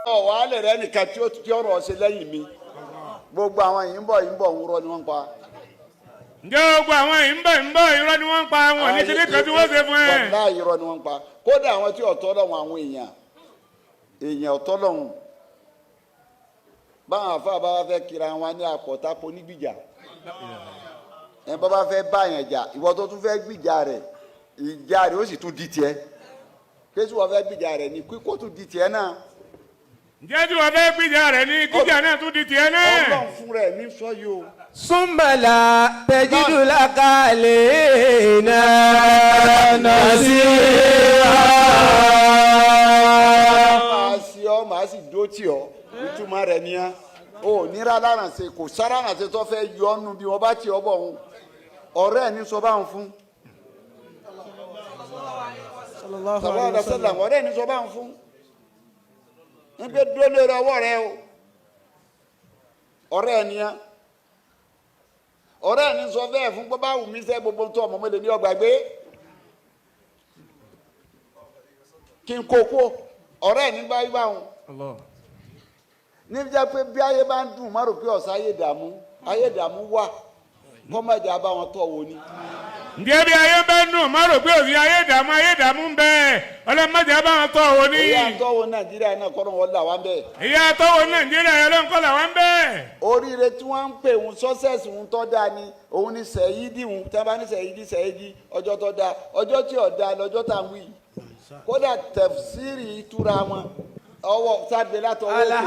Ọ̀wọ́ alẹ́ rẹ nìkan tí ó tí ọ̀rọ̀ ṣe lẹ́yìn mi. Gbogbo àwọn yìí ń bọ̀, yìí ń bọ̀, ń rọ ni wọ́n ń pa. Ǹjẹ́ gbogbo àwọn yìí ń bọ̀ ń bọ̀, irọ́ ni wọ́n ń pa. Wọn ní kíní kan tí wọ́n ṣe fún ẹ. Wàláhì, irọ́ ni wọ́n ń pa. Kódà àwọn tí ọ̀tọ́ lọ́wọ́, àwọn èèyàn, èèyàn ọ̀tọ́ lọ́hùn. Báwọn àfa bá wá fẹ́ kira wọn ní àpọ̀tàpọ̀ nígbìjà ẹ, bá bá fẹ́ báyàn jà, ìwọ tó tún fẹ́ gbìjà rẹ̀, ìjà rẹ̀ ó sì tún di tiẹ̀. Kéésì wọ́n fẹ́ gbìjà rẹ̀ ní kíkó tún di tiẹ̀ náà. Ǹjẹ́ tí wọ́n fẹ́ gbìjà rẹ̀ ní kíjà náà tún di tiẹ̀ náà. Ọlọ́run fún rẹ̀ ní sọ yìí o. ثم لا تجد لك علينا نصيرا. Máa ṣe ọ, màá sì dó tì ọ. Ìtumọ̀ rẹ̀ nìyẹn o. Nira lárànṣe kò sára rànṣe tó fẹ́ yọ ọ́nù bí wọ́n bá tì ọ́ bọ̀ ọ̀hún. Ọ̀rẹ́ ẹ̀ ní sọ báwọn fún. Sallallahu sọlá alayhi ọ̀dà wa sọlá sallam. Ọ̀rẹ́ ẹ̀ ní sọ báwọn fún nígbà dúró lórí ọwọ́ rẹ o. Ọ̀rẹ́ ẹ̀ nìyẹn, ọ̀rẹ́ ẹ̀ ní sọ bẹ́ẹ̀ fún. Bá wù mí sẹ́, gbogbo tó ọmọ mi lè ní ọgbàgbé kí n kó kó. Ọ̀rẹ́ ẹ̀ ní bá yí báwọn níbi jẹ́ pé bí ayé bá ń dùn, má rò pé ọ̀sán ayé dààmú, ayé dààmú wà, kọ́mọ̀jà bá wọn tọ̀ wò ni. Ǹjẹ́ bí ayé bá ń dùn, má rò pé òsì ayé dààmú, ayé dààmú ń bẹ. Ọlọ́mọdé bá wọn tọ̀ wò ní. Èyí àtọ́wò Nàìjíríà náà kọ́ wọn là wá ń bẹ̀. Èyí àtọ́wò Nàìjíríà yẹn ló ń kọ́ làwọn ń bẹ̀. Oríire tí wọ́n ń pè ń success ń tọ́ da ni òun ni sẹ̀yídì ń tí wọ́n bá ní sẹ̀yídì, sẹ̀yídì, ọjọ́ tó da, ọjọ́ tí ò da lọ́jọ́ tá à ń wí yìí. Kódà tẹ̀fsírì ìtura wọn ọwọ́ sábẹ́ látọwọ́ òkè.